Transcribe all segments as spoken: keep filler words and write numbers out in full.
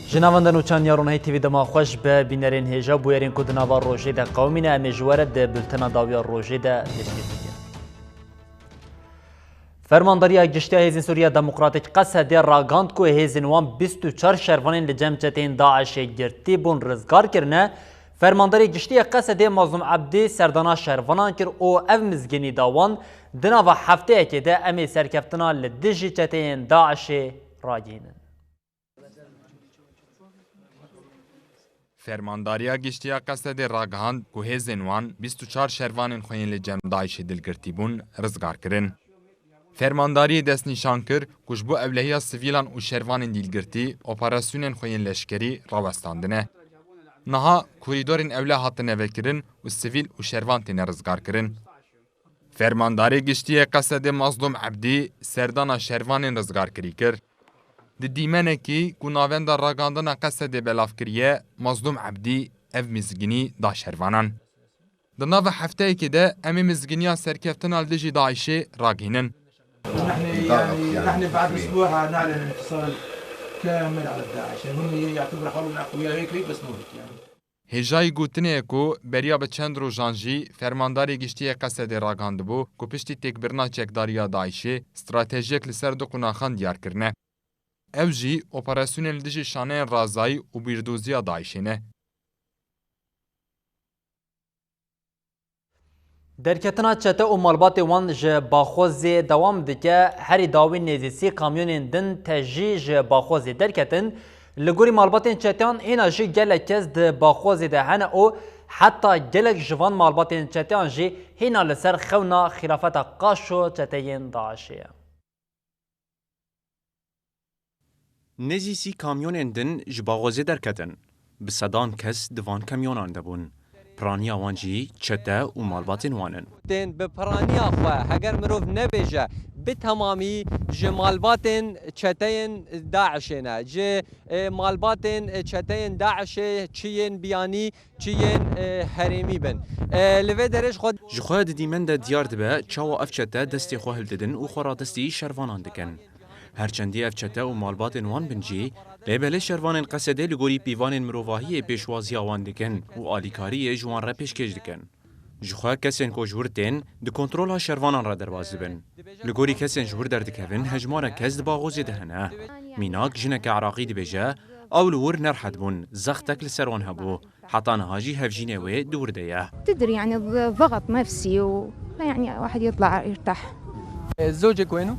Ji navenda nûçan ya Ronahî T V dema xweş be bînerên hêja bûyerên ku di nava rojê de qewimîne, em ê ji we re di bultena dawiya rojê de pêşkêş bikin. Fermandariya Giştî ya Hêzên Sûriya Demokratîk, Qesedê, ragihand ku hêzên wan bîst û çar şervanên li cem çeteyên DAIŞê girtî bûn rizgar kirine. Fermandarê Giştî yê Qesedê Mazlûm Ebdî serdana şervanan kir û ev mizgînî da wan, di nava hefteyekê de em ê serkeftina li dijî çeteyên DAIŞê ragihînin. Fermandariya Giştî ya Qesedê ragihand ku hêzên wan bîst û çar şervanên xwe yên li cem DAIŞê dilgirtî bûn, rizgar kirin. Fermandariyê destnîşan kir ku ji bo ewlehiya sivîlan û şervanên dîlgirtî operasyonên xwe yên leşkerî rawestandine. Niha korîdorên ewle hatine vekirin û sivîl û şervan têne rizgarkirin. Fermandarê Giştî yê Qesedê Mazlûm Ebdî serdana şervanên rizgarkirî kir. Di dîmenekî ku navenda ragihandina Qesedê belav kiriye, Mazlûm Ebdî ev mizgînî da şervanan. Di nava hefteyekê de em ê mizgîniya serkeftina li dijî DAIŞê ragihînin. نحن يعني، نحن بعد أسبوع نعلن انفصال كامل على داعش، يعني هم يعتبروا حالهم أقوياء هيك هيك، بس مو هيك يعني. Hêjayî gotinê ye ku beriya bi çend rojan jî Fermandarê Giştî yê Qesedê ragihandibû ku piştî têkbirina çekdariya DAIŞê stratejiyek li ser du qunaxan diyar kirine. Ew jî operasyonên li dijî şaneyên razayî û bîrdoziya DAIŞê ne. Derketina çete û malbatê wan ji Baxozê dewam dike. Herî dawî nêzî sî kamyonên din tejî ji Baxozê derketin. Li gorî malbatên çeteyan hêna jî gelek kes di Baxozê de hene û heta gelek ji van malbatên çeteyan jî hêna li ser xewna xîlafeta Qaşo çeteyên DAIŞê ye. Nêzî sî kamyonên din ji Baxozê derketin. Bi sedan kes di van kamyonan de bûn. Piraniya wan jî çete û malbatên wan in. Tên bi piraniya xwe, heger mirov nebêje bi temamî ji malbatên çeteyên DAIŞê ne, ji, e, malbatên çeteyên DAIŞê çi yên biyanî, çi yên, e, herêmî bin. E, li vê derê ji xwe Ji xwe di dîmen de diyar dibe çawa ev çete destê xwe hildidin û xwe radestî şervanan dikin. Her çendî ev çete û malbatên wan bin jî, lê belê şervanên Qesedê li gorî pîvanên mirovahiyê pêşwaziya wan dikin û alîkariyê ji wan re pêşkêş dikin. Ji xwe kesên ku ji wir tên, di kontrola şervanan re derbas dibin. Li gorî kesên ji wir derdikevin, hejmarek kes di Baxozê de hene. Mînak, jineke Iraqî dibêje, ew li wir nerehet bûn, zextek li ser wan hebû. Heta niha jî hevjînê wê di wir de ye. تدري يعني الضغط نفسي و يعني واحد يطلع يرتاح. زوجك وينه؟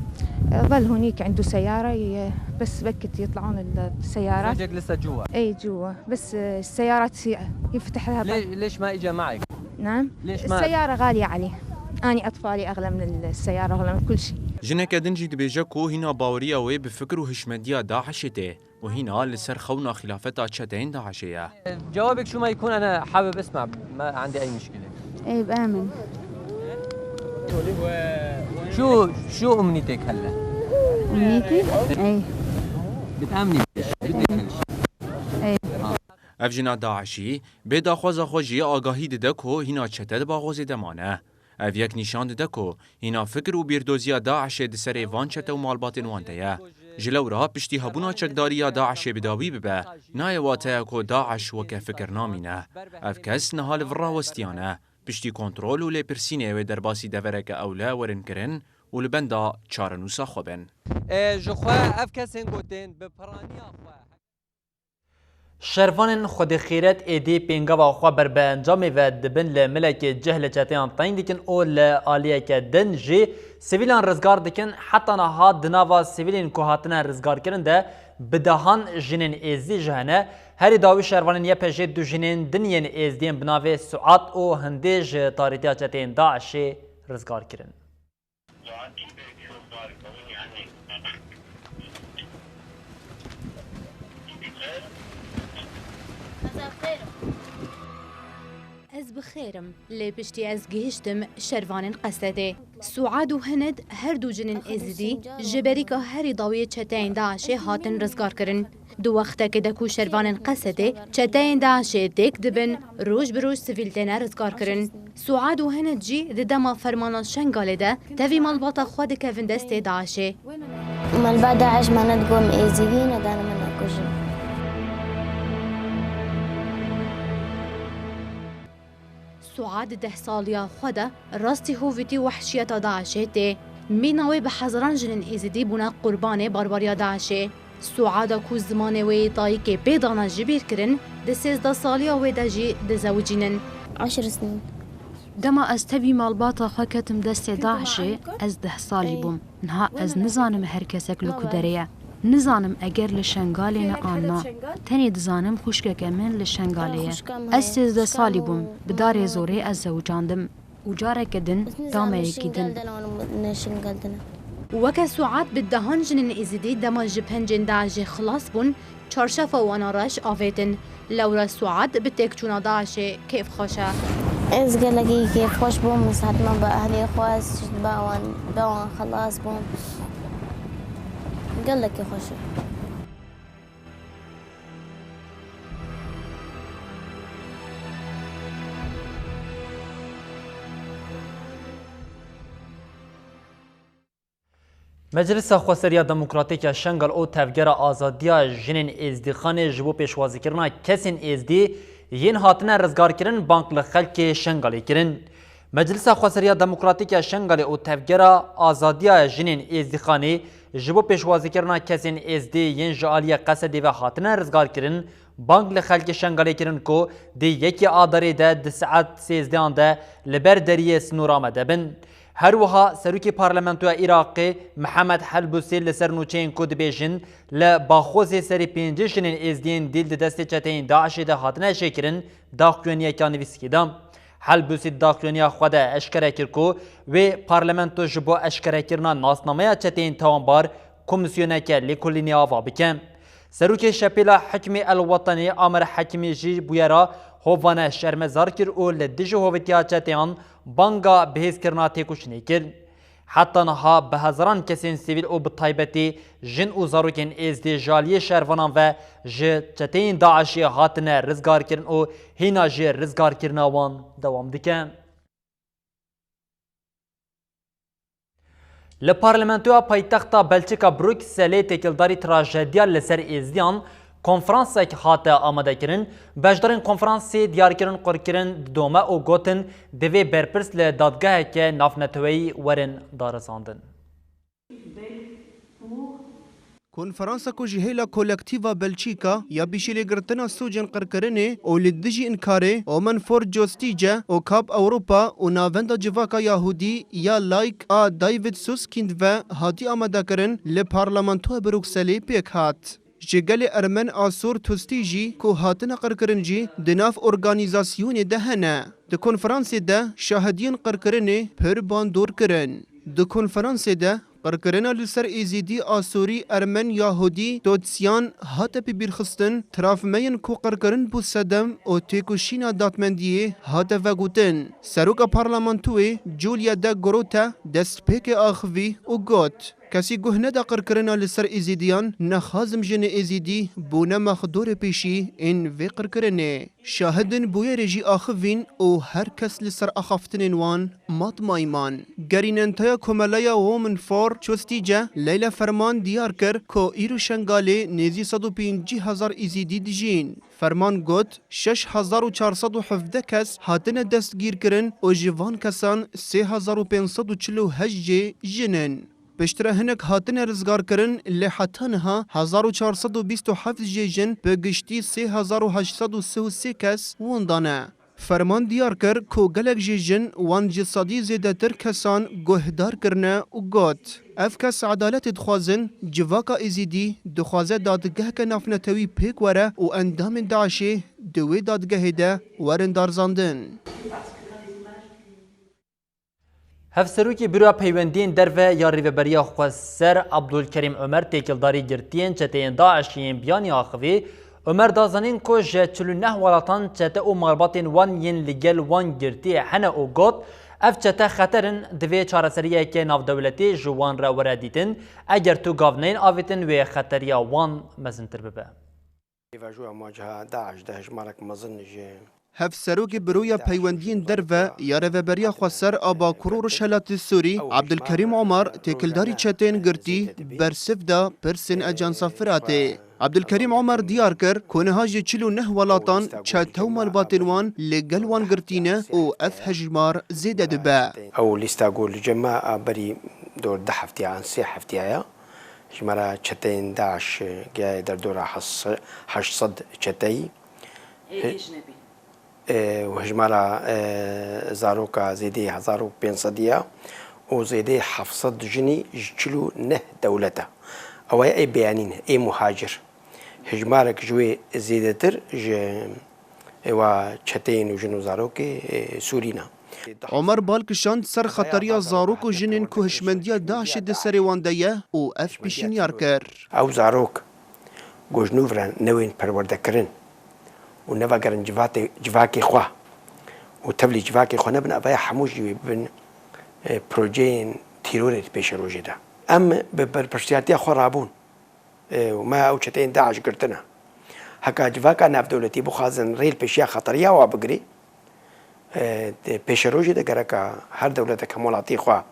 ظل هنيك عنده سيارة، ي-، بس وقت يطلعون السيارات. زوجك لسه جوا؟ إي، جوا، بس السيارات ي-، يفتح لها باب. ليش، ليش ما إجا معك؟ نعم؟ ليش ما السيارة غالية عليه. أنا أطفالي أغلى من السيارة، أغلى من كل شيء. Jineke din jî dibêje ku hîna baweriya wê bi fikir û hişmendiya DAIŞê tê. û hîna li ser xewna xîlafeta çeteyên DAIŞê ye. جوابك شو ما يكون، أنا حابب أسمع، ما عندي أي مشكلة. إيه، بآمن. شو، شو أمنيتك هلأ؟ أمنيتي؟ إيه. بتآمني بإيش؟ بدك إيش؟ إيه. Ev jina DAIŞî bê daxwaza xwe jî agahî dide ku hîna çete di Baxozê de mane. Ev yek nîşan dide ku hîna fikir û bîrdoziya DAIŞê di serê van çete û malbatên wan de ye. Ji lewra piştî hebûna çekdariya DAIŞê bi dawî bibe, nayê wateya ku DAIŞ weke fikir namîne. Ev kes niha li vir rawestiyane. Piştî kontrol û lêpirsînê wê derbasî devereke ewle werin kirin û li benda çarenûsa xwe bin. E, ji xwe ev kesên ku tên bi piraniya xwe. Şervanên Xwedê Xîret êdî pêngava xwe ber bi encamê ve dibin, li milekê cih li çeteyan teng dikin û li aliyeke din jî sivîlan rizgar dikin. Heta niha di nava sivîlên ku hatine rizgarkirin de bi dehan jinên êzdî jî hene. Herî dawî şervanên Y P J'ê du jinên din yên êzdiyên bi navê Suad û Hindê ji tarîtiya çeteyên DAIŞê rizgar kirin. Ez bi xêr im, lê piştî ez gihiştim şervanên Qesedê. Suad û Hind, her du jinên êzidî, ji berîka herî dawiyê çeteyên DAIŞê hatin rizgarkirin. Di wextekê de ku şervanên Qesedê çeteyên DAIŞê têk dibin, roj bi roj sivîl têne rizgarkirin. Suad û Hind jî di dema fermana Şengalê de tevî malbata xwe dikevin destê DAIŞê. Malbat DAIŞ mane digom êzidî, nedane min nekujin. Suad di deh saliya xwe de rastî hovîtî wehşiyeta DAIŞê tê. Mîna wê bi hezaran jinên Êzidî bûne qurbanê barbariya DAIŞê. Suada ku zimanê wê yê dayikê pê dane ji bîr kirin, di sêzdeh saliya wê de jî dizewicînin. عشر سنين. Dema ez tevî malbata xwe ketim destê DAIŞê, ez deh salî bûm. Niha ez nizanim her kesek li ku derê ye. Nizanim eger li Şengalê ne an na. Tenê dizanim xwişkeke min li Şengalê ye. Ez sêzdeh salî bûm, bi darê zorê ez zewicandim. Û careke din da me yekî din. Weke Suad bi dehan jinên Êzidî dema ji pencên DAIŞê xilas bûn, çarşefa wana reş avêtin. Lewra Suad bi têkçûna DAIŞê kêfxweş e. Ez gelekî kêfxweş bûm, min saet me bi ehlê xwe, ez ba wan, ba wan xelas bûm. Gelekî xweş e. Meclisa Xweseriya Demokratîk ya Şengal û Tevgera Azadiya Jinên Êzdîxanê ji bo pêşwazîkirina kesên Êzdî yên hatine rizgarkirin bang li xelkê Şengalê kirin. Meclisa Xweseriya Demokratîk ya Şengalê û Tevgera Azadiya Jinên Êzdîxanê ji bo pêşwazîkirina kesên Êzdî yên ji aliyê Qesedê ve hatine rizgarkirin, bang li xelkê Şengalê kirin ku di yekê Adarê de di saet sêzdehan de li ber deriyê sinûra me de bin. Her wiha Serokê Parlamentoya Iraqê Mihemed Helbûsî li ser nûçeyên ku dibêjin li Baxozê serî pêncî jinên Êzdiyên dîl di destê çeteyên DAIŞê de hatine jêkirin, daxuyaniyeke nivîskî da. Helbûsî di daxuyaniya xwe de eşkere kir ku wê parlamento ji bo eşkerekirina nasnameya çeteyên tawanbar komîsyoneke lêkolînê ava bike. Serokê Şepêla Hikmî El Wetenî Amer Hekimî jî bûyera hovane şermezar kir û li dijî hovîtiya çeteyan banga bihêzkirina têkoşînê kir. Heta niha bi hezaran kesên sivîl û bi taybetî jin û zarokên Êzdî ji aliyê şervanan ve ji çeteyên DAIŞê hatine rizgarkirin û hîna jî rizgarkirina wan dewam dike. Li Parlamentoya Paytexta Belçika Brukselê têkildarî trajediya li ser Êzdiyan konferansek hate amadekirin. Beşdarên konferansê diyar kirin, qurkirin didome û gotin, divê berpirs li dadgeheke navneteweyî werin darizandin. Konferansa ku ji hêla Kolektîfa Belçîka ya Pêşîlêgirtina Sûcên Qirkirinê û li Dijî Înkarê, Women for Justice û Kap Ewropa û Navenda Civaka Yahûdî ya Laik a David Susskind ve hatî amadekirin, li Parlamentoya Brukselê pêk hat. Ji gelê Ermen a Sûr Tustî jî ku hatine qirkirin jî di nav organîzasyonê de hene. Di konferansê de şahidiyên qirkirinê pir bandor kirin. Di konferansê de qirkirina li ser Êzîdî, Asûrî, Ermen, Yahûdî, Totsiyan hate pêbîrxistin, travmeyên ku qirkirin bû sedem û têkoşîna dadmendiyê hate vegotin. Seroka Parlamentoyê Julia de Grote destpêkê axivî û got, Kesî guh neda qirkirina li ser Êzîdiyan, nexazim jinê Êzîdî bûne mexdorê pêşî ên vê qirkirinê. Şahidên bûyerê jî axivîn û her kes li ser axaftinên wan matmayî man. Gerînenteya Komeleya Women for Justice Leyla Ferman diyar kir ku îro Şengalê nêzî sed û pêncî hezar Êzîdî dijîn. Ferman got, şeş hezar û çar sed û hevdeh kes hatine destgîrkirin û ji van kesan sê hezar û pênc sed û çil û heşt jê jin in. Piştre hinek hatine rizgarkirin, lê heta niha hezar û çar sed û bîst û heft jê jin, bi giştî sê hezar û heşt sed û sê û sê kes winda ne. Ferman diyar kir ku gelek jê jin wan ji sedî zêdetir kesan guhdar kirine û got, Ev kes edaletê dixwazin, civaka Êzîdî dixwaze dadgeheke navnetewî pêk were û endamên DAIŞê di wê dadgehê de werin darizandin. Hevserokê Bureya Peywendiyên Derve ya Rêveberiya Xweser Abdulkerîm Omer têkildarî girtiyên çeteyên DAIŞ yên Biyanî axivî. Omer da zanîn ku ji çil û neh welatan çete û malbatên wan yên li gel wan girtiyê hene û got, Ev çete xeter in, divê çareseriyeke navdewletî ji wan re were dîtin, eger tu gav neyên avêtin wê xeteriya wan mezintir bibe. Pêvajoya ma ciha DAIŞ de hejmarek mezin ji Hevserokê Buroya Peywendiyên Derve ya Rêveberiya Xweser a Bakur û Rojhilatê Sûrî, Abdulkerîm Omar, têkildarî çeteyên girtî bersiv da pirsên Ajansa Firatê. Abdulkerîm Omar diyar kir ku niha ji çil û neh welatan çete û malbatên wan li gel wan girtî ne û ev hejmar zêde dibe. Ew lîsta ku li cem me a berî dor du heftiya an sê heftiya ye. Ji me re çeteyên DAIŞ gihaye derdora heşt sed çeteyî. Êdî ji nebî. E, û hejmara, e, zaroka zêdeyî hezar û pênc sedî ye û zêdeyî heft sed jinî ji çil û neh dewlet e. Ew ê beyanî ne, ê muhacir. Hejmarek ji wê zêdetir ji êwa çeteyên û jin û zarokê, e, Sûrî ne. Omer bal kişand ser xeteriya zarok û jinên ku hişmendiya DAIŞê di serê wan de ye û ev pêşniyar kir. Ew zarok ku ji nû ve re newên perwerdekirin û nevegerin civatê-, civakê xwe û tevlî civakê xwe nebin, ev aya hemû jî wê bibin, e, projeyên tîrorê di pêşerojê de. Em bi berpirsiyartiya xwe rabûn, e, û me ew çeteyên DAIŞ girtine. Heka civaka navdewletî bixwazin rê li pêşiya xeteriya wa bigirî, e, di pêşerojê de gereka her dewletek hemwelatî xwe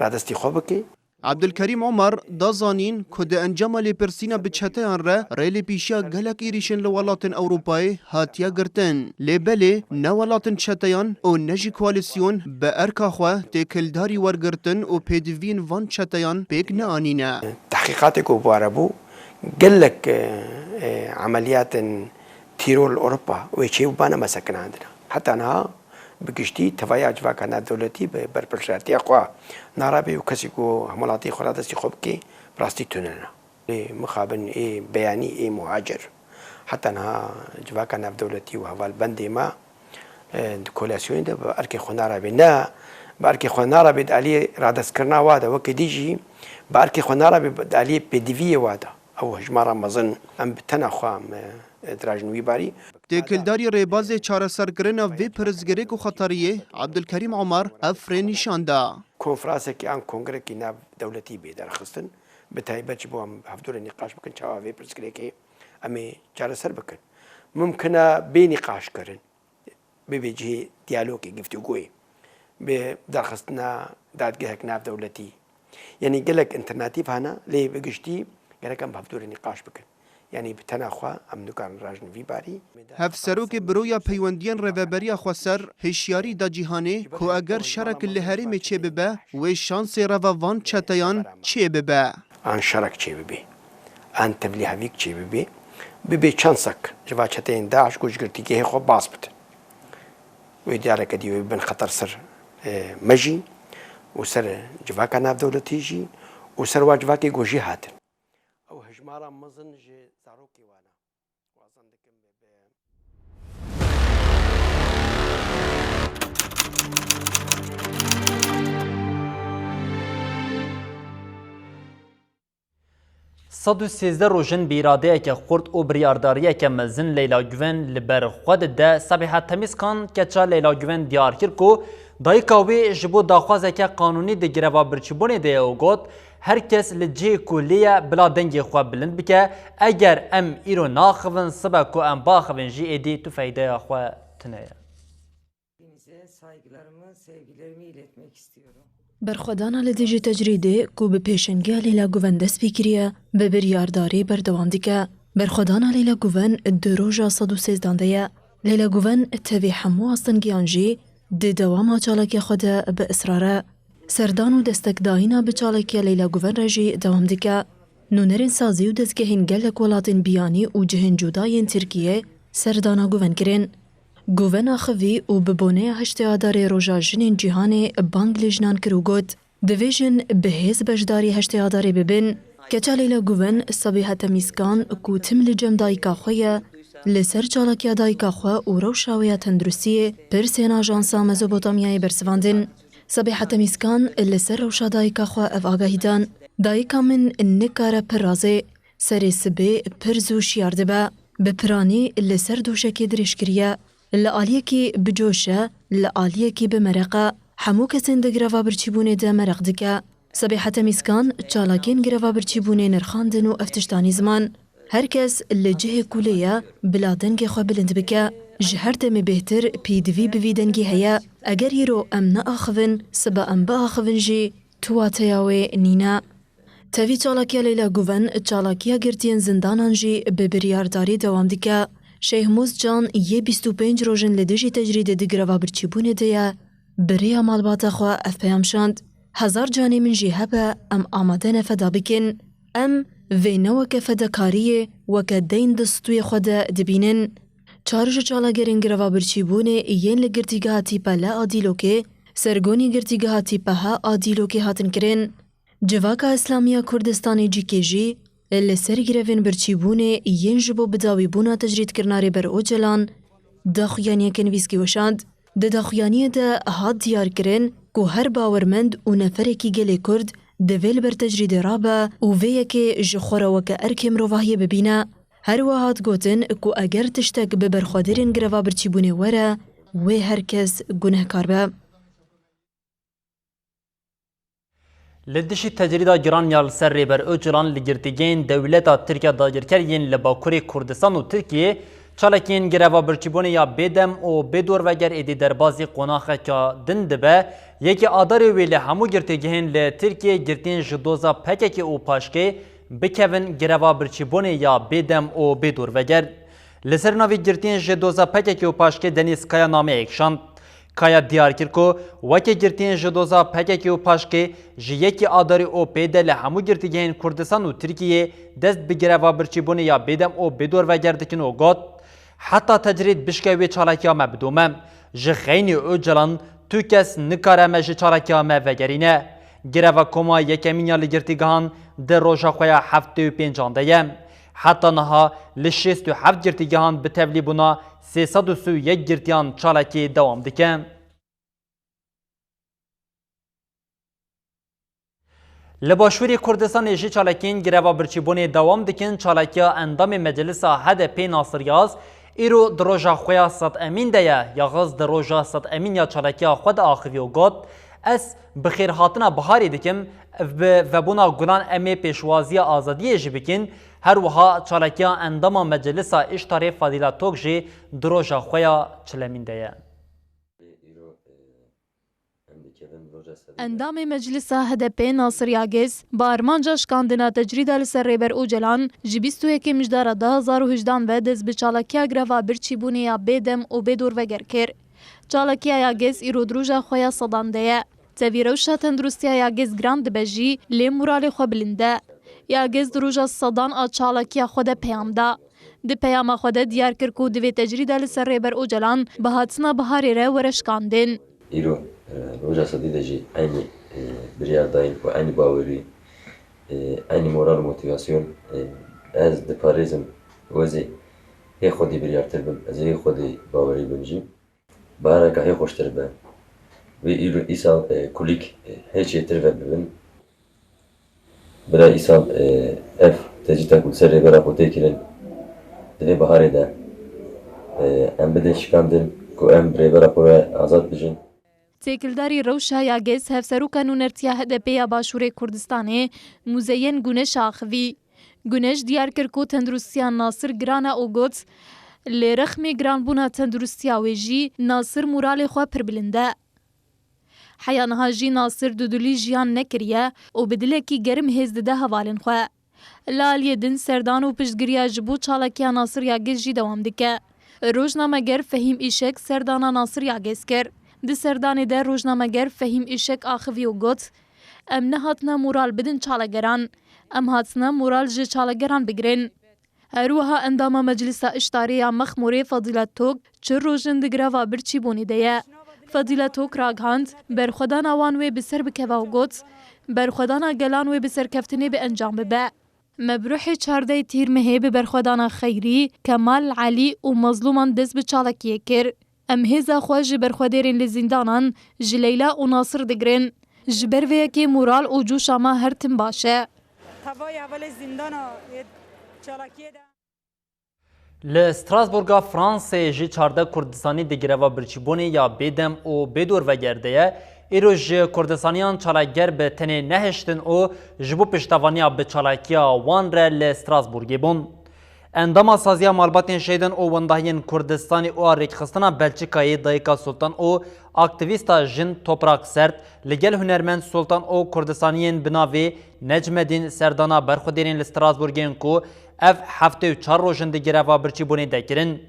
radestî xwe bike. Abdulkerîm Omar da zanîn ku di encama lêpirsîna bi çeteyan re rê li pêşiya gelek êrîşên li welatên Ewropayê hatiye girtin. Lê belê ne welatên çeteyan û ne jî koalîsyon bi erka xwe têkildarî wergirtin û pêdiviyên van çeteyan pêk neanîne. Tehqîqatê ku bi we re bû, gelek, e, e, emeliyatên tîror li Ewropa wê çêbûbane me sekinandine. Heta niha bi giştî tevaya civaka navdewletî bi berpirsiyartiya xwe narabe û kesî ku hemwelatî xwe radestî xwe bike, bi rastî tune ne. Ê mixabin, ê beyanî, ê muhacir. Heta niha civaka navdewletî û hevalbendê me, e, di koalîsyonê de bi erkê xwe narabe. Ne bi erkê xwe narabe di aliyê radestkirina wa de, wekî dî jî bi erkê xwe narabe di aliyê pêdiviyê wa de. Ew hejmara mezin em bi tena xwe em, e, dirajin wî barî. Têkildarî rêbazê çareserkirina vê pirsgirêk û xeteriyê Abdulkerîm Omar ev rê nîşan da. Konferanseke an kongrekî nav dewletî bê derxistin, bi taybet ji bo em hevdû re nîqaş bikin çawa vê pirsgirêkê em ê çareser bikin. Mimkin e bê nîqaşkirin, bibe cihê diyalogê, giftûgoyê, bi derxistina dadgehek navdewletî. Yanî gelek alternatîf hene, lê bi giştî gerek em bi hevdû re nîqaş bikin. Yanî bi tena xwe em nikarin rajin vî barî. Hevserokê Buroya Peywendiyên Rêveberiya Xweser hişyarî da cîhanê ku eger şerek li herêmê çêbibe, wê şansê reva van çeteyan çêbibe. An şerek çêbibe, an tevlîhevîk çêbibe, bibe çansek ji va çeteyên DAIŞ ku ji girtîgehê xwe baz bidin. Wê diyareke dî wê bibin xeter ser, e, me jî û ser civaka navdewletî jî û ser wa civakê ku jê hatin. Ew hejmara mezin ji zarokê wan e. Wazan dikim bi, bi Sed û sêzdeh rojin bi îradeyeke xurt û biryardariyeke mezin Leyla Guven li ber xwe dide. Sabiha Temîzkan, keça Leyla Guven diyar kir ku dayika wê ji bo daxwazeke qanûnî di greva birçîbûnê de ye û got, her kes li cihê ku lê ye bila dengê xwe bilind bike. Eger em îro naxivin, sibe ku em baxivin jî êdî tu feydeya xwe tune ye. Hepinize saygılarımı, sevgilerimi iletmek istiyorum. Berxwedana li dijî tecrîdê ku bi pêşengiya Leyla Guven dest pê kiriye, bi biryardarî berdewam dike. Berxwedana Leyla Guven di roja sed û sêzdan de ye. Leyla Guven tevî hemû astingiyan jî di dewama çalakiya xwe de bi israr e. Serdan û destekdayîna bi çalakiya Leyla Guven re jî dewam dike. Nûnerên sazî û dezgehên gelek welatên biyanî û cihên cuda yên Tirkiyê serdana Guven kirin. Guven axivî û bi boneya heştê Adarê Roja Jinên Cîhanê bang li jinan kir û got, divê jin bi hêz beşdarî heştê Adarê bibin. Keça Leyla Guven, Sabiha Temîzkan, ku tim li cem dayika xwe ye, li ser çalakiya dayika xwe û rewşa wê ya tenduristiyê pirsên Ajansa Mezopotamyayê bersivandin. Sabiha Temîzkan li ser rewşa dayika xwe ev agahî dan, dayika min nikare pir razê, serê sibê pir zû şiyar dibe. Bi piranî li ser doşekê dirêj kiriye. Li aliyekî bi coş e, li aliyekî bi mereq e. Hemû kesên di greva birçîbûnê de mereq dike. Sabiha Temîzkan çalakiyên greva birçîbûnê nirxandin û ev tişt anî ziman. Her kes li cihê ku lê ye, bila dengê xwe bilind bike. Ji her demê bêhtir pêdivî bi vî dengî heye. Eger îro em neaxivin, sibe em biaxivin jî, tu wateya wê nîne. Tevî çalakiya Leyla Guven, çalakiya girtiyên zindanan jî bi biryardarî dewam dike. Şeyh Mûz Can yê bîst û pênc roj in li dijî tecrîdê di greva birçîbûnê de ye, bi rêya malbata xwe ev peyam şand: Hezar canê min jî hebe, em amade ne feda bikin. Em vê ne weke fedakariyê, weke deyn di stûyê xwe de dibînin. Çar ji çalagerên greva birçîbûnê yên li girtîgeha Tîpe L a Dîlokê, sergonî girtîgeha Tîpe H a Dîlokê hatin kirin. Civaka Îslamî ya Kurdistanê cîkê jî li ser grevên birçîbûnê yên ji bo bidawîbûna tecrîdkirina Rêber Ocalan daxuyaniyeke nivîskî weşand. Di daxuyaniyê de hat diyar kirin ku her bawermend û neferekî gelê Kurd divê li ber tecrîdê rabe û vê yekê ji xwe re weke erkê mirovahiyê bibîne. Her wiha hat gotin ku eger tiştek bi berxwedêrên greva birçîbûnê were, wê her kes gunehkar be. Li dijî tecrîda giran ya li ser Rêber Ocalan li girtîgehên dewleta Tirk ya dagirker yên li Bakurê Kurdistan û Tirkiyê, çalakiyên greva birçîbûnê ya bêdem û bê dorveger êdî derbazî qonaxeke din dibe. Yekê Adarê wê li hemû girtîgehên li Tirkiyê girtiyên ji doza P K K û PAJKê bikevin greva birçîbûnê ya bêdem û bê dorveger. Li ser navê girtiyên ji doza P K K û PAJKê Denîz Kaya nameyek şand. Kaya diyar kir ku weke girtiyên ji doza P K K û PAJKê ji yekê Adarê û pê de li hemû girtîgehên Kurdistan û Tirkiyê dest bi greva birçîbûnê ya bêdem û bê dorveger dikin û got, Heta tecrîd bişke wê çalakiya me bidome. Ji xeynî Ocalan tu kes nikare me ji çalakiya me vegerîne. Greva koma yekemîn ya li girtîgehan di roja xwe ya heftê û pêncan de ye. Heta niha li şêst û heft girtîgehan bi tevlîbûna sê sed û sî û yek girtiyan çalakî dewam dike. Li Başûrê Kurdistanê jî çalakiyên greva birçîbûnê dewam dikin. Çalakiya endamê Meclisa H D P Nasir Yaz îro di roja xwe ya sed emîn de ye. Yaz di roja sed emîn ya çalakiya xwe de axivî û got, Ez bi xêrhatina biharê dikim, bi vebûna gulan em ê pêşwaziya azadiyê jî bikin. Her wiha çalakiya endama Meclisa Îştarê Fadîla Tok jî di roja xwe ya çilemîn de ye. Endamê Meclisa H D P Nasir Yagez bi armanca şikandina tecrîda li ser Rêber Ocalan ji bîst û yekê Mijdara du hezar û hejdan ve dest bi çalakiya greva birçîbûnê ya bêdem û bê dorveger kir. Çalakiya Yagez îro di roja xwe ya sedan de ye. Tevî rewşa tenduristiya Yagez giran dibe jî, lê moralê xwe bilind e. Yagez di roja sedan a çalakiya xwe de peyam da. Di peyama xwe de diyar kir ku divê tecrîda li ser Rêber Ocalan bi hatina biharê re were şikandin. Îro, e, roja sedî de jî eynî, e, biryar dayîn û eynî bawerî, e, eynî moral û motivasyon, e, ez diparêzim ez ê hê xwedî biryartir bim, ez ê hê xwedî bawerî bim jî. Bahareka hê xweştir be. Wê îro, îsal, e, kulîk, e, hê çêtir ve bibin. Bila îsal, e, ev tecrîda ku li ser Rêbera xwe tê kirin, di vê biharê de, e, em bidin şikandin ku em Rêbera xwe re azad bijin. Têkildarî rewşa Yagez, hevseroka nûnertiya H D P ya Başûrê Kurdistanê, Muzeyyen Guneş axivî. Guneş diyar kir ku tenduristiya Nasir giran e û got, Li rexmê giranbûna tenduristiya wê jî Nasir moralê xwe pir bilind e. Heya niha jî Nasir dudilî jiyan nekiriye û bi dilekî germ hêz dide hevalên xwe. Li aliyê din serdan û piştgiriya ji bo çalakiya Nasir Yagez jî dewam dike. Rojnameger Fehîm Îşek serdana Nasir Yagez kir. Di serdanê de rojnameger Fehîm Îşek axivî û got, Em nehatine moral bidin çalageran. Em hatine moral ji çalageran bigirin. Her wiha endama Meclisa Îştarê ya Mexmûrê Fadîla Tok çil roj in di greva birçîbûnê de ye. Fadîla Tok ragihand, berxwedana wan wê bi ser bikeve û got, Berxwedana gelan wê bi serkeftinê bi encam bibe. Me bi ruhê çardeh Tîrmehê bi berxwedana Xeyrî, Kemal, Elî û Mezlûman dest bi çalakiyê kir. Em hêza xwe ji berxwedêrên li zîndanan, ji Leyla û Nasir digirin. Ji ber vê yekê moral û coşa me her tim baş e. Tevayê hevalê zîndana yê çalakiyê de. Li Strasbourga Fransayê jî çardeh Kurdistanî di greva birçîbûnê ya bêdem û bêdorveger de ye. Îro ji Kurdistaniyan çalakger bi tenê nehiştin û ji bo piştevaniya bi çalakiya wan re li Strasbourgê bûn. Endama Saziya Malbatên Şehîdan û Wendahiyên Kurdistanî û a Rêkxistina Belçîkayê Dayika Sultan û aktîvîsta jin Toprak Sert li gel hunermend Sultan û Kurdistaniyên bi navê Necmedîn serdana berxwedêrên li Strasbourgê yên ku ev heftê û çar roj in di greva birçîbûnê de kirin.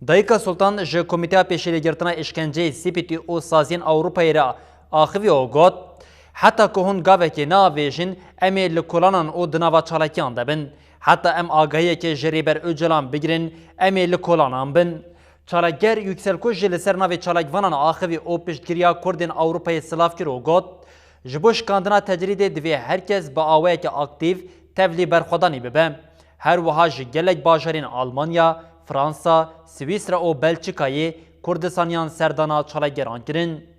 Dayika Sultan ji Komîteya Pêşêlêgirtina Îşkenceyê C P T û Saziyên Ewropayê re axivî û got, Heta ku hûn gavekê neavêjin, em ê li kolanan û di nava çalakiyan de bin. Heta em agahiyekê ji Rêber Ocalan bigirin, em ê li kolanan bin. Çalakger Yüksel Koç jî li ser navê çalakvanan axivî û piştgiriya Kurdên Ewropayê silav kir û got, Ji bo şikandina tecrîdê divê her kes bi awayeke aktîv tevlî berxwedanî bibe. Her wiha ji gelek bajarên Almanya, Fransa, Swîsra û Belçîkayê Kurdistaniyan serdana çalakgeran kirin.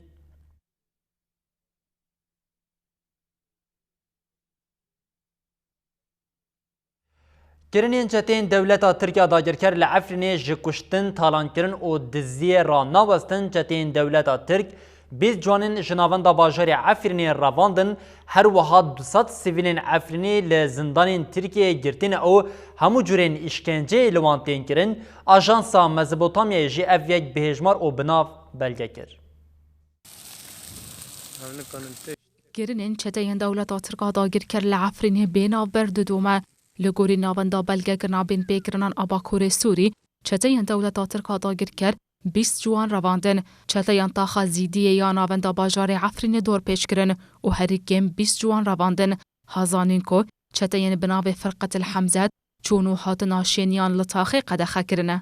Kirinên çeteyên dewleta Tirk ya dagirker li Efrînê ji kuştin, talankirin û diziyê ranawestin çeteyên dewleta Tirk bîst ciwanên ji navenda bajarê Efrînê revandin, her wiha du sed sivîlên Efrînê li zindanên Tirkiyeyê girtine û hemû cûrên îşkenceyê li wan tên kirin. Ajansa Mezopotamyayê jî ev yek bi hêjmar û bi nav belge kir. Kirinên çeteyên dewleta Tirk a dagirker li Efrînê bê navber didome. Li gorî navenda belgekirina binpêkirinan a Bakurê Sûrî, çeteyên dewleta Tirk a dagirker bîst ciwan revandin. Çeteyan taxa Zîdiyê ya navenda bajarê Efrînê dorpêç kirin û herî kêm bîst ciwan revandin. Ha zanîn ku çeteyên bi navê Firqetil Hemzet çûn û hatina şêniyan li taxê qedexe kirine.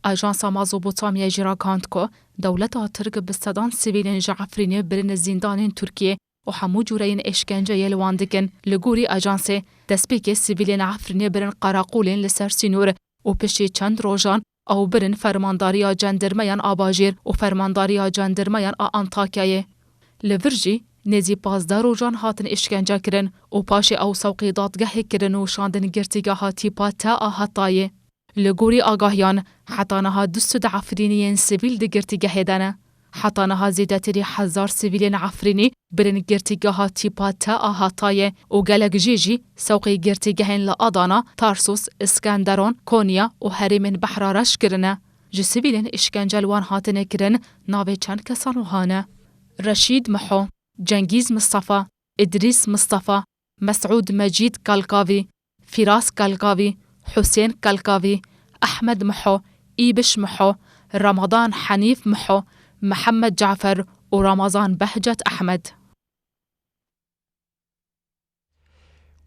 Ajansa Mezopotamyayê jî ragihand ku dewleta Tirk bi sedan sivîlên ji Efrînê birin zîndanên Tirkiyê û hemû cûreyên êşkenceyê li wan dikin. Li gorî ajansê, destpêkê sivîlên Efrînê birin qereqolên li ser sînor û piştî çend rojan ew birin fermandariya cendirmeyan a bajêr û fermandariya cendirmeyan a Antakyayê. Li vir jî nêzî pazdeh rojan hatin îşkence kirin û paşê ew sewqî dadgehê kirin û şandin girtîgeha tîpa T a Hetayê. Li gorî agahiyan, heta niha du sed Efrîniyên sivîl di girtîgehê de ne. Heta niha zêdetirî hezar sivîlên Efrînî birin girtîgeha tîpa T a Hetayê û gelek jê jî sewqî girtîgehên li Adana, Tarsus, Iskenderon, Konya û herêmên Behra Reş kirine. Ji sivîlên îşkence li wan hatine kirin navê çend kesan wiha ne: Reşîd Miho, Cengîz Mistefa, Îdrîs Mistefa, Mesûd Mecîd Kalkavî, Fîras Kalkavî, Husên Kalkavî, Ehmed Miho, Îbiş Miho, Ramadan Henîf Miho, Mihemed Cafer û Ramazan Behcet Ehmed.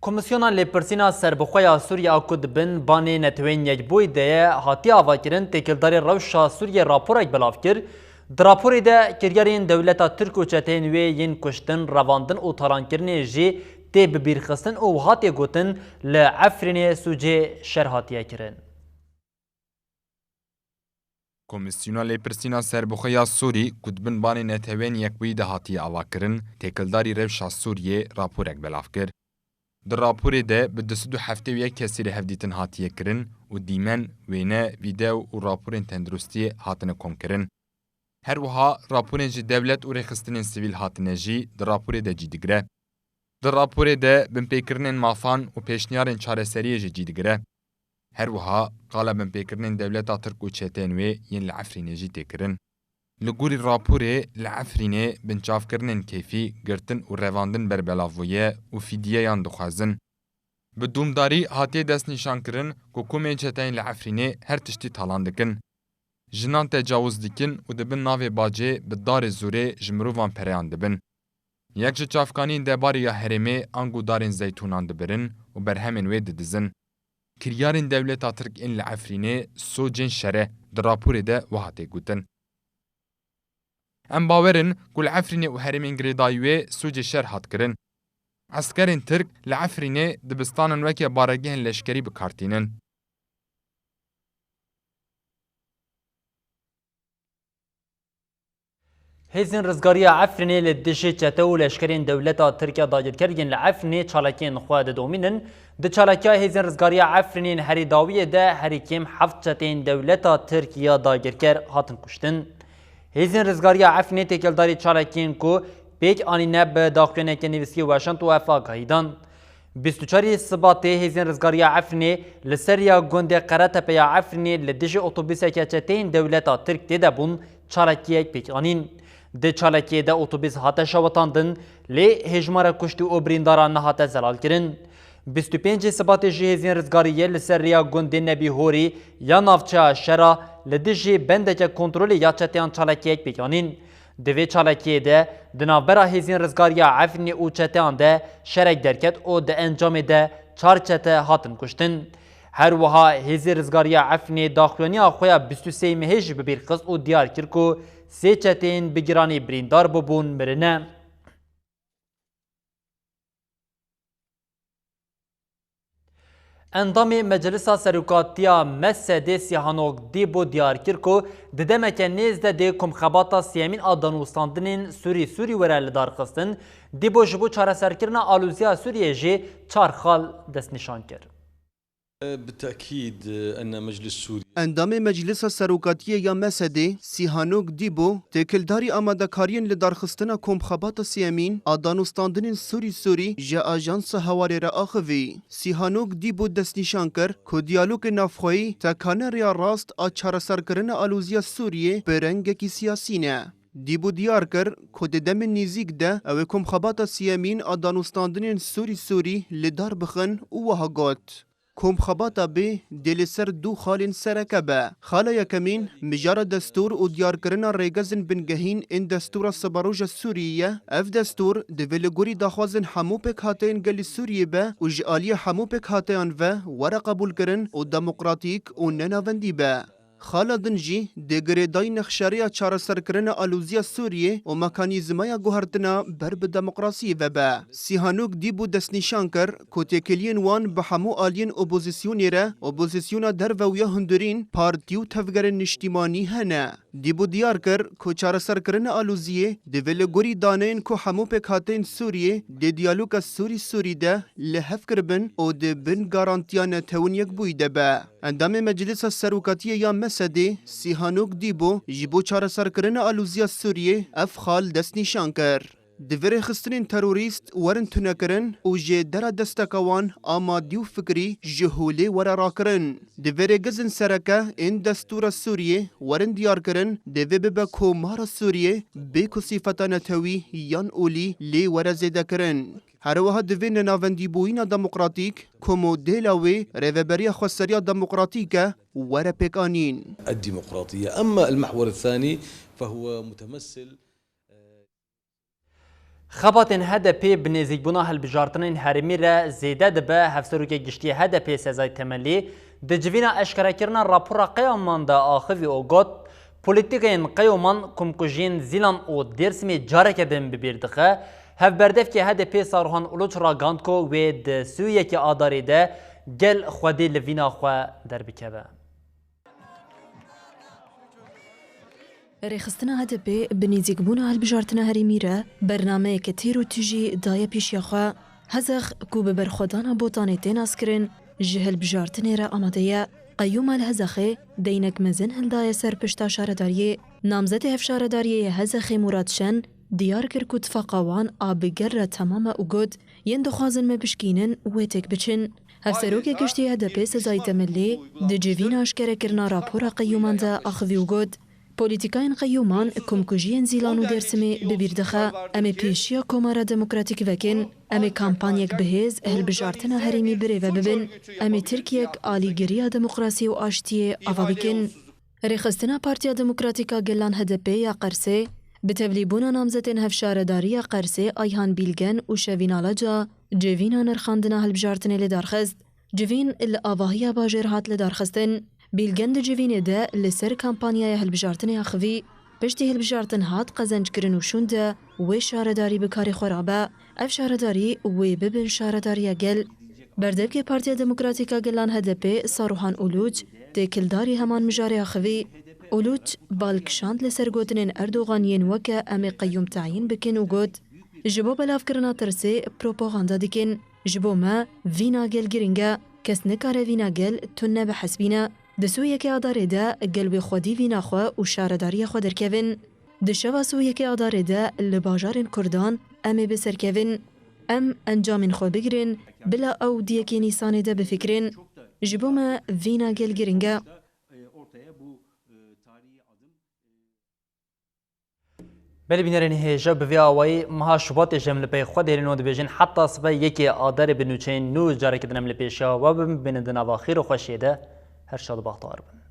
Komîsyona Lêpirsîna Serbixwe ya Sûriye a ku di bin banê Neteweyên Yekbûyî de ye, hatiye avakirin, têkildarî rewşa Sûriyê raporek belav kir. Di raporê de, kiryarên dewleta Tirk û çeteyên wê yên kuştin, revandin û talankirinê jî tê bibîrxistin û wiha tê gotin, Li Efrînê sûcê şer hatiye kirin. Komîsyona Lêpirsîna Serbixwe ya Sûrî, ku di bin banê Neteweyên Yekbûyî de hatiye avakirin, têkildarî rewşa Sûriyê raporek belav kir. Di raporê de bi du sed û heftê û yek kesî re hevdîtin hatiye kirin û dîmen, wêne, vîdeo û raporên tenduristiyê hatine komkirin. Her wiha raporên ji dewlet û rêxistinên sivîl hatine jî di raporê de cî digire. Di raporê de binpêkirinên mafan û pêşniyarên çareseriyê jî cî digire. Her wiha qala binpêkirinên dewleta Tirk û çeteyên wê yên li Efrînê jî tê kirin. Li gorî raporê, li Efrînê binçavkirinên keyfî, girtin û revandin berbelavbûye û fîdiyeyan dixwazin. Bi domdarî hatiye destnîşankirin ku komên çeteyên li Efrînê her tiştî talan dikin. Jinan tecawiz dikin û dibin navê bacê bi darê zorê ji mirovan pereyan dibin. Yek ji çavkaniyên debarê ya herêmê ango darên zeytûnan dibirin û berhemên wê didizin. Kiryarên dewleta Tirk ên li Efrînê socên şer e, di raporê de wiha tê gotin. Em bawer in ku li Efrînê û herêmên girêdayî wê socê şer hat kirin. Eskerên Tirk li Efrînê dibistanan weke baregehên leşkerî bi kar tînin. Hêzên Rizgariya Efrînê li dijî çete û leşkerên dewleta Tirk ya dagirker yên li Efrînê çalakiyên xwe didomînin. Di çalakiya Hêzên Rizgariya Efrînê yên herî dawiyê de herî kêm heft çeteyên dewleta Tirk ya dagirker hatin kuştin. Hêzên Rizgariya Efrînê têkildarî çalakiyên ku pêk anîne bi daxuyaneke nivîskî weşand û ev agahî dan. Bîst û çarê Sibatê hêzên rizgariya Efrînê li ser riya gundê Qeretepe ya Efrînê li dijî otobuseke çeteyên dewleta Tirk tê de bûn çalakiyek pêk anîn. Di çalakiyê de otobus hate şewitandin, lê hêjmara kuştî û birîndaran nehate zelalkirin. Bîst û pêncê Sibatê jî hêzên rizgariyê li ser riya gundê Nebî Horî ya navçeya Şera li dijî bendeke kontrolê ya çeteyan çalakiyek pêk anîn. Di vê çalakiyê de di navbera hêzên rizgariya Efrînê û çeteyan de şerek derket û di encamê de çar çete hatin kuştin. Her wiha hêzê rizgariya Efrînê daxuyaniya xwe ya bîst û sê mehê jî bi bîr xist û diyar kir ku sê çeteyên bi giranî birîndar bûbûn, mirine. Endamê Meclisa Serokatiya MSD'ê Sîhanok Dîbo diyar kir ku di demeke nêz de dê komxebata sêyemîn a danûstandinên Sûrî Sûrî were lidarxistin. Dîbo ji bo çareserkirina alûziya Sûriyê jî çar xal destnîşan kir. بالتأكيد أن مجلس سوريا Endamê Meclisa Serokatiyê ya MSD'ê Sîhanok Dîbo têkildarî amadekariyên lidarxistina komxebata sêyemîn a danûstandinên Sûrî Sûrî ji Ajansa Hewarê re axivî. Sîhanok Dîbo destnîşan kir ku diyalogê navxweyî tekane riya rast a çareserkirina alûziya Sûriyê bi rengekî siyasî ne. Dîbo diyar kir ku di demên nêzîk de ew ê komxebata sêyemîn a danûstandinên Sûrî Sûrî li dar bixin û wiha got, Komxebata bê dê li ser du xalên sereke be. Xala yekemîn, mijara destûr û diyarkirina rêgezên bingehîn ên destûra siberoja Sûriyê ye. Ev destûr divê li gorî daxwazên hemû pêkhateyên gelê Sûriyê be û ji aliyê hemû pêkhateyan ve were qebûlkirin û demokratîk û nenavendî be. Xala din jî dê girêdayî nexşerêya çareserkirina alûziya Sûriyê û mekanîzmaya guhertina ber bi demokrasiyê ve be. Sîhanok Dîbo destnîşan kir ku têkiliyên wan bi hemû aliyên opozisyonê re, opozisyona derve û ya hundirîn, partî û tevgerên niştîmanî hene. Dîbo diyar kir ku çareserkirina alûziyê divê li gorî daneyên ku hemû pêkhateyên Sûriyê di diyaloga Sûrî-Sûrî de li hev kiribin û di bin garantiya netewên yekbûyî de be. Endamê Meclisa Serokatiyê ya MSD'ê Sîhanok Dîbo ji bo çareserkirina alûziya Sûriyê ev xal destnîşan kir. Divê rêxistinên terorîst werin tunekirin û ji dera desteka wan a madî û fikrî ji holê were rakirin. Divê rêgezên sereke ên destûra Sûriyê werin diyarkirin, divê bibe komara Sûriyê bê ku sîfeta netewî yan olî lê were zêdekirin. Her wiha divê nenavendîbûyîna demokratîk ku modela wê rêveberiya xweseriya demokratîk e were pêkanîn. الديمقراطية. أما المحور الثاني فهو متمثل Xebatên H D P bi nêzîkbûna hilbijartinên herêmî re zêde dibe, Hevserokê Giştî H D P Sezay Temelî di civîna eşkerekirina rapora qeyûman de axivî û got, polîtîkayên qeyûman komkujiyên Zîlan û Dêrsimê careke din bi bîr dixe. Hevberdevkê H D P Saruhan Uluç ragihand ku wê di sî û yekê Adarê de gel xwedî li vîna xwe derbikeve. Rêxistina H D P bi nêzîkbûna hilbijartina herêmî re bernameyeke têr û tijî daye pêşiya xwe. Hezex ku bi berxwedana Botanê tê naskirin, ji hilbijartinê re amade ye. Qeyûma li Hezexê deynek mezin hildaye ser pişta şaredariyê. Namzetê hevşaredariyê yê Hezexê Murad Şen diyar kir ku tifaqa wan a bi gel re temam e û got, yên dixwazin me bişkînin wê têk biçin. Hevserokê Giştî H D P Sezayî Temelî di civîna eşkerekirina rapora qeyûman de axivî û got, polîtîkayên qeyûman komkujiyên Zîlan û Dêrsimê bi bîr dixe. Em ê pêşiya Komara Demokratîk vekin. Em ê kampanyek bi hêz hilbijartina herêmî birêve bibin. Em ê Tirkiyek alîgiriya demokrasiyê û aştiyê ava bikin. Rêxistina Partiya Demokratîk a Gelan H D P ya Qersê, bi tevlîbûna namzetên hevşaredariya Qersê Ayhan Bîlgen û Şevîn Alaca civîna nirxandina hilbijartinê li dar xist. Civîn li avahiya bajêr hat lidarxistin. Bîlgen di civînê de li ser kampanyaya hilbijartinê axivî, piştî hilbijartin hat qezenckirin û şûnde wê şaredarî bi karê xwe rabe. Ev şaredarî wê bibin şaredariya gel. Berdevkê Partiya Demokratîk a Gelan H D P Saruhan Uluç têkildarî heman mijarê axivî. Uluç bal kişand li ser gotinên Erdogan yên weke em ê qeyûm tayîn bikin û got, ji bo belavkirina tirsê propaganda dikin. Ji bo me vîna gel giring e. Kes nikare vîna gel tune bihesibîne. Di sî û yekê Adarê de gel wê xwedî vîna xwe û şaredariya xwe derkevin. Di şeva sî û yekê Adarê de li bajarên Kurdan em ê bi ser kevin. Em encamên xwe bigirin, bila ew di yekê Nîsanê de bifikirin. Ji bo me vîna gel giring e. Belê bînerên hêja, bi vê awayî meha Şubatê jî em li pey xwe dihêlin û dibêjin heta sibe yekê Adarê bi nûçeyên nû carekê din em li pêşiya we bin, bimînin di nava xêr û xweşiyê de. Her şad û bextewar bin.